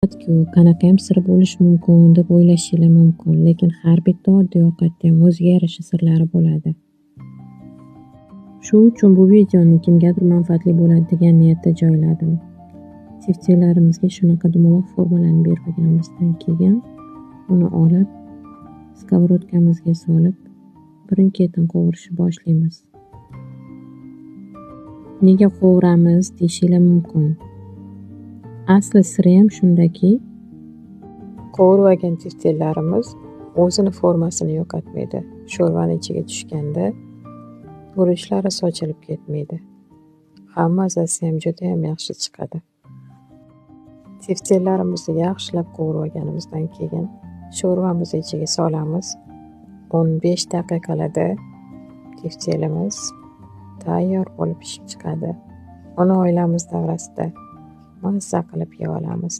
Ovqat-ku, qanaqayam siri bo'lishi mumkin deb o'ylashinglar mumkin, lekin har bitta oddiy ovqatniyam o'ziga yarasha sirlari bo'ladi. Shu uchun bu videoni kimgadir manfaatli bo'ladi degan niyatda joyladim. Teftellarimizga shunaqa dumaloq formalarni berib olganimizdan keyin uni olib, skовородkamizga solib, birin-ketin qovurishni boshlaymiz. Nega qovuramiz deyishinglar mumkin. Asli siriyam shundaki, qovurib olgan teftellarimiz o'zini formasini yo'qotmaydi. Sho'rvani ichiga tushganda guruchlari sochilib ketmaydi. Ham mazasi ham judayam yaxshi chiqadi. Teftellarimizni yaxshilab qovurib olganimizdan keyin sho'rvamizni ichiga solamiz. 15 daqiqalarda teftelimiz tayyor bo'lib pishib chiqadi. Uni oilamiz davrasida mazza qilib yeb olamiz.